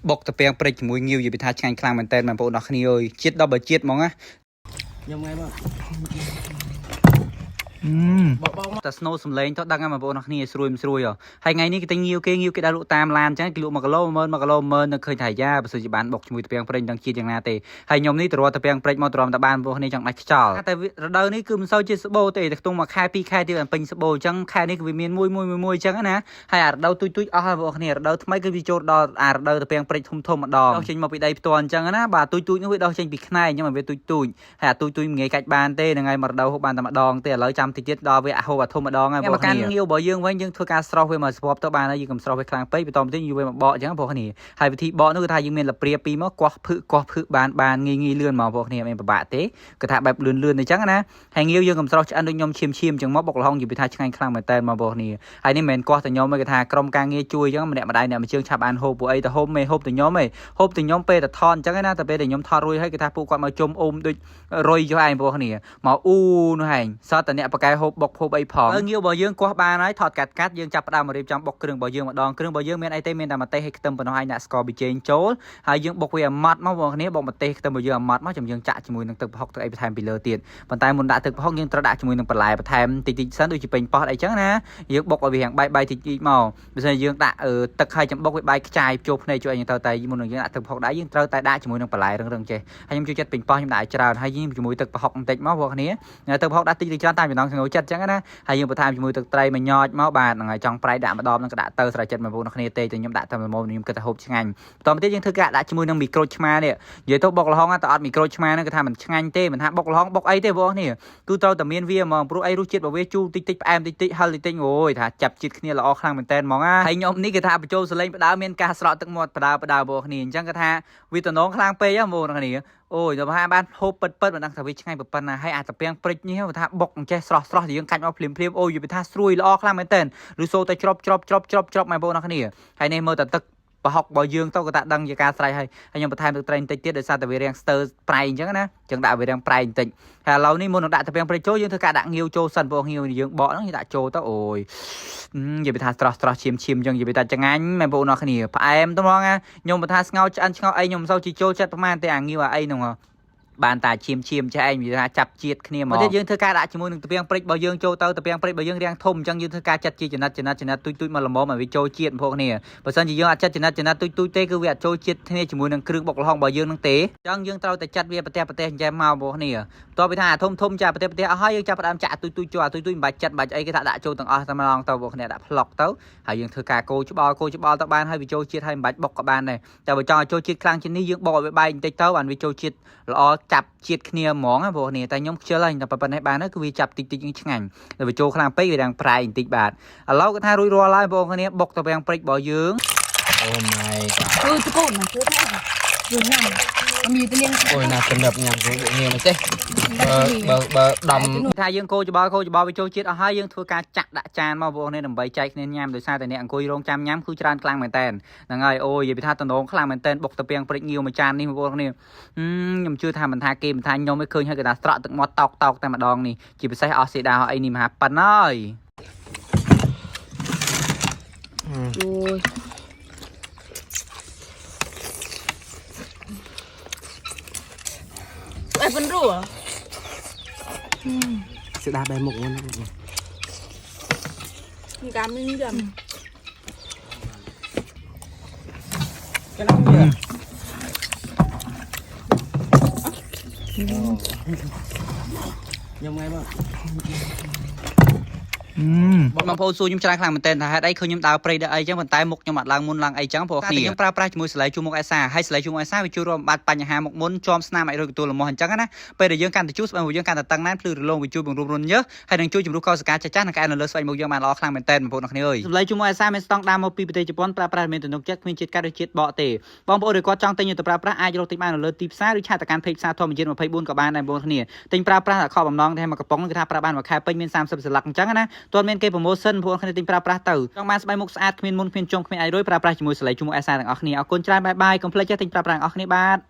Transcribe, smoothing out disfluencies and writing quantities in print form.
បុកតាពាំងព្រិចជាមួយងាវនិយាយពីថាឆ្ងាញ់ខ្លាំងមែនតើបងប្អូនអរគ្នាអើយជាតិដល់បើជាតិហ្មងណា ខ្ញុំថ្ងៃមក បបងតែ snow សំឡេងទៅដឹងហើយបងប្អូនអរគ្នាស្រួយមិនស្រួយហ៎ហើយថ្ងៃនេះគេតែងាវគេងាវគេដាក់លក់តាមឡានអញ្ចឹងគេលក់1គីឡូ10000 1គីឡូ10000នៅឃើញថាយ៉ាបើសិនជាបានបុកជាមួយតាពាំងព្រិចដឹងជាតិយ៉ាងណាទេហើយខ្ញុំនេះទៅរកតាពាំងព្រិចមកទ្រាំតែបានបងប្អូនគ្នាចង់ដាច់ខ្យល់តែរដូវនេះគឺមិនសូវជាស្បូរទេតែខ្ទង់មួយខែពីរខែទៀតបានពេញស្បូរអញ្ចឹងខែនេះគឺវាមានមួយមួយមួយមួយអញ្ចឹងណាហើយអារដូវទូចទូចអស់ហើយបងប្អូនគ្នារដូវថ្មីគឺវាចូលដល់អារដូវតាពាំងព្រិចធំធំម្ដងដោះចេញមកពីដីផ្ទាល់អញ្ចឹងណាបាទទូចទូចនោះវាដោះចេញពីខ្នែងអញ្ចឹងវាទូចទូច ហើយអាទូចទូចមិនងាយកាច់បានទេហ្នឹងហើយមករដូវហូបបានតែម្ដងទេឥឡូវចាំតិចទៀតដល់វាហូបអាធំម្ដងហើយបងប្អូនងាវរបស់យើងវិញយើងធ្វើការស្រោះវាមកស្របទៅបានហើយយើងកុំស្រោះវាខ្លាំងពេកបន្តមកទៀតយើងវាមកបកអញ្ចឹងបងប្អូនហើយវិធីបកនោះគឺថាយើងមានលព្រាពីរមកកោះភឹកកោះភឹកបានបានងាយងាយលឿនមកបងប្អូនគ្នាមិនពិបាកទេគឺថាបែបលឿនលឿនអញ្ចឹងណាហើយងាវយើងកុំស្រោះឆ្អិនដូចខ្ញុំឈាមឈាមអញ្ចឹងមកបុកល្ហុងនិយាយពីថាឆ្ងាញ់ខ្លាំងមែនតើបងប្អូនគ្នាហើយនេះមិនមែនកោះតែខ្ញុំទេគឺថាក្រុមការងារជួយអញ្ចឹងម្នាក់ម្ដាយអ្នកមួយជើងឆាប់អានហូបពួកអីទៅហូបមេហូបតែខ្ញុំឯងហូបតែខ្ញុំពេលតែថតអញ្ចឹងណាតែពេលតែខ្ញុំថតរួចហើយគឺថាពួកគាត់មកជុំអ៊ុំដូច រុយចុះឯងបងប្អូនគ្នាមកអ៊ូនោះឯងសតតែអ្នកប៉កែហូបបុកហូបអីផងហើយងាវរបស់យើងកោះបានហើយថតកាត់កាត់យើងចាប់ផ្ដើមមករៀបចំបុកគ្រឿងរបស់យើងម្ដងគ្រឿងរបស់យើងមានអីទេមានតែម្ទេសហើយខ្ទឹមប៉ុណ្ណោះឯងដាក់ស្ករប៊ីចេងចូលហើយយើងបុកវាឲ្យម៉ត់មកបងប្អូនគ្នាបុកម្ទេសខ្ទឹមរបស់យើងឲ្យម៉ត់មកចាំយើងចាក់ជាមួយនឹងទឹកប្រហុកទឹកអីបន្ថែមពីលើទៀតប៉ុន្តែមុនដាក់ទឹកប្រហុកយើងត្រូវដាក់ជាមួយនឹងបន្លែបន្ថែមតិចតិចសិនដូចជាពេញប៉ោះអីចឹងណាយើងបុកឲ្យវារាងបាយបាយតិចតិចមកបើមិនយើងដាក់ទឹកហើយចាំបុកវាបាយខ្ចាយចូលភ្នែកជួយអីចឹងទៅតែមុននឹងយើងដាក់ទឹកប្រហុកដែរយើងត្រូវតែដាក់ជាមួយនឹងបន្លែរឹងៗចេះ ហើយខ្ញុំចូលចិត្តពេញប៉ោះខ្ញុំដាក់ឲ្យច្រើនហើយយើងជាមួយទឹកប្រហុកបន្តិចមកបងប្អូនគ្នាទឹកប្រហុកដាក់តិចឬច្រើនតាមចំណង់ចំណូលចិត្តអញ្ចឹងណាហើយយើងបន្ថែមជាមួយទឹកត្រីមួយញ៉ចមកបាទហ្នឹងហើយចង់ប្រៃដាក់ម្ដងហ្នឹងក៏ដាក់ទៅស្រេចចិត្តបងប្អូនគ្នាទេតែខ្ញុំដាក់តែល្មមខ្ញុំគិតថាហូបឆ្ងាញ់បន្តមកទៀតយើងធ្វើការដាក់ជាមួយនឹងមីក្រូឆ្មានេះនិយាយទៅបុកល្ហុងតែអត់មីក្រូឆ្មាហ្នឹងគឺថាមិនឆ្ងាញ់ទេមិនថាបុកល្ហុងបុកអីទេបងប្អូនគ្នាគឺត្រូវតែមានវាហ្មងព្រោះអីរសជាតិរបស់វាជូរតិចតិចផ្អែមតិចតិចហឹរតិចតិចអូយថាចាប់ជាតិគ្នាល្អខ្លាំងមែនតើហ្មងណាហើយខ្ញុំនេះគឺថាបញ្ចូលសលេងផ្ដើមមានការស្រក់ទឹកមាត់ផ្ដើមផ្ដើមបងប្អូនគ្នាអញ្ចឹងគឺថាវាតំណងខ្លាំងពេកហ៎បងប្អូនគ្នា អូយដល់ថាបានហូបពិតពិតមិនដឹងថាវាឆ្ងាញ់ប៉ុណ្ណាហើយអាតាពាំងព្រិចនេះថាបុកអញ្ចេះស្រស់ស្រស់យើងកាច់មកភ្លាមភ្លាមអូយវាថាស្រួយល្អខ្លាំងមែនតើឬសូតែច្រប់ច្រប់ច្រប់ច្រប់ច្រប់បងប្អូនអរគ្នាហើយនេះមើលតែទឹកប្រហុករបស់យើងទៅក៏ថាដឹងជាការស្រ័យហើយហើយខ្ញុំបន្ថែមទឹកត្រីបន្តិចទៀតដោយសារតែវារាងស្ទើប្រៃអញ្ចឹងណាអញ្ចឹងដាក់វារាងប្រៃបន្តិចហើយឥឡូវនេះមុននឹងដាក់តាពាំងព្រិចចូលយើងធ្វើការដាក់ងាវចូលសិនព្រោះងាវយើងបកហ្នឹងយើងដាក់ចូលទៅអូយនិយាយថាស្រស់ស្រស់ឈាមឈាមអញ្ចឹងនិយាយថាចងាញ់មែនបងប្អូនអរគ្នាផ្អែមទៅហ្មងណាខ្ញុំបើថាស្ងោឆ្អិនឆ្ងោអីខ្ញុំមិនសូវជីចូលចិត្តប្រហែលទេអាងាវអាអីហ្នឹងបានតាឈាមឈាមចេះឯងវាថាចាប់ជាតិគ្នាមកទៀតយើងធ្វើការដាក់ជាមួយនឹងតាពាំងព្រិចរបស់យើងចូលទៅតាពាំងព្រិចរបស់យើងរាងធំអញ្ចឹងយើងធ្វើការចាត់ជាចំណិតចំណិតចំណិតទូចទូចមកល្មមឲ្យវាចូលជាតិបងប្អូនគ្នាបើសិនជាយើងអត់ចាត់ចំណិតចំណិតទូចទូចទេគឺវាអត់ចូលជាតិគ្នាជាមួយនឹងគ្រឿងបុកល្ហុងរបស់យើងនឹងទេអញ្ចឹងយើងត្រូវតែចាត់វាប្រទេសប្រទេសអញ្ចឹងមកបងប្អូនគ្នាបន្ទាប់ពីថាអាធំធំចាប្រទេសប្រទេសអស់ហើយយើងចាប់ផ្ដើមចាក់ទូចទូចចូលអាទូចទូចមិនបាច់ចាត់បាច់អីគេថាដាក់ចូលទាំងអស់តែម្ដងទៅបងប្អូនគ្នាដាក់ផ្លុកទៅហើយយើងធ្វើការកូរច្បល់កូរច្បល់ទៅបានហើយវាចូលជាតិហើយមិនបាច់បុកក៏បានដែរតែបើចង់ឲ្យចូលជាតិខ្លាំងជាងនេះយើងបុកឲ្យវាបែកបន្តិចទៅបានវាចូលជាតិល្អចាប់ជាតិគ្នាហ្មងណាបងប្អូនតែខ្ញុំខ្ជិលហើយតែប៉ុណ្ណេះបានគឺវាចាប់តិចតិចយើងឆ្ងាញ់តែវាចូលខ្លាំងពេកវារាងប្រៃបន្តិចបាទឥឡូវគាត់ថារួចរាល់ហើយបងប្អូនគ្នាបុកទៅពាំងព្រិចរបស់យើង អូ my god. គឺតកូនណាគឺថាយញ៉ាំមានទៅនាង អូយណាកំណឹបញ៉ាំគូងាមកទេបើបើបើដំ ថាយើងកូរច្បល់កូរច្បល់វាចូលជាតិអស់ហើយយើងធ្វើការចាក់ដាក់ចានមកបងប្អូនដើម្បីចែកគ្នាញ៉ាំដោយសារតែអ្នកអង្គុយរងចាំញ៉ាំគឺច្រើនខ្លាំងមែនតើហ្នឹងហើយអូយនិយាយពីថាតំណងខ្លាំងមែនតើបុកទៅពាំងព្រិចងាវមួយចាននេះបងប្អូនគ្នាខ្ញុំជឿថាមិនថាគេមិនថាខ្ញុំឯងឃើញហើយគេថាស្រក់ទឹកមាត់តោកតោកតែម្ដងនេះជាពិសេសអស់សេដាអីនេះមហាប៉ិនហើយ អូយអេប៉ុនរូ ស្ដាបែមុខហ្នឹង កាមនេះចាំ ខ្ញុំថ្ងៃមក បងប្អូនសួរខ្ញុំច្រើនខ្លាំងមែនទែនថាហេតុអីឃើញខ្ញុំដើរព្រៃដើរអីចឹងប៉ុន្តែមុខខ្ញុំអត់ឡើងមុនឡើងអីចឹងព្រោះគ្នាខ្ញុំប្រើប្រាស់ជាមួយសលេជូមុខអេសាហើយសលេជូមុខអេសាវាជួយរួមបំបត្តិបញ្ហាមុខមុនជាំស្នាមអាចរោគទទួលលំមាស់អញ្ចឹងណាពេលដែលយើងកាន់តែជូរស្បែកមុខយើងកាន់តែតឹងណែនភ្លឺរលោងវាជួយបង្រួបរន្ធញើសហើយនឹងជួយជំរុះកោសិកាចាស់ចាស់និងកែនៅលើស្បែកមុខយើងបានល្អខ្លាំងមែនទែនបងប្អូនគ្នាអើយសលេជូមុខអេសាមានស្តង់ដារមកពីប្រទេសជប៉ុនប្រើប្រាស់មានទំនុកចិត្តគ្មានជាតិកាត់ឬជាតិបកទេបងប្អូនឬគាត់ចង់ទិញទៅប្រើប្រាស់អាចរកទិញបាននៅលើទីផ្សារឬឆាតទៅកាន់ page ផ្សារធម្មជាតិ24ក៏បានដែរបងប្អូនគ្នាទិញប្រើប្រាស់តែខកបំណងតែមកកំប៉ុងគឺថាប្រើបានមួយខែពេញមាន30សន្លឹកអញ្ចឹងណា ទាន់មានគេ promotion ពួកគ្នាទិញប្រើប្រាស់ទៅចង់បានស្បែកមុខស្អាតគ្មានមុនគ្មានជុំគ្មានអាចរុយប្រើប្រាស់ជាមួយសលេជុំអេសាទាំងអស់គ្នាអរគុណច្រើនបាយបាយកុំភ្លេចទិញប្រើប្រាស់ទាំងអស់គ្នាបាទ។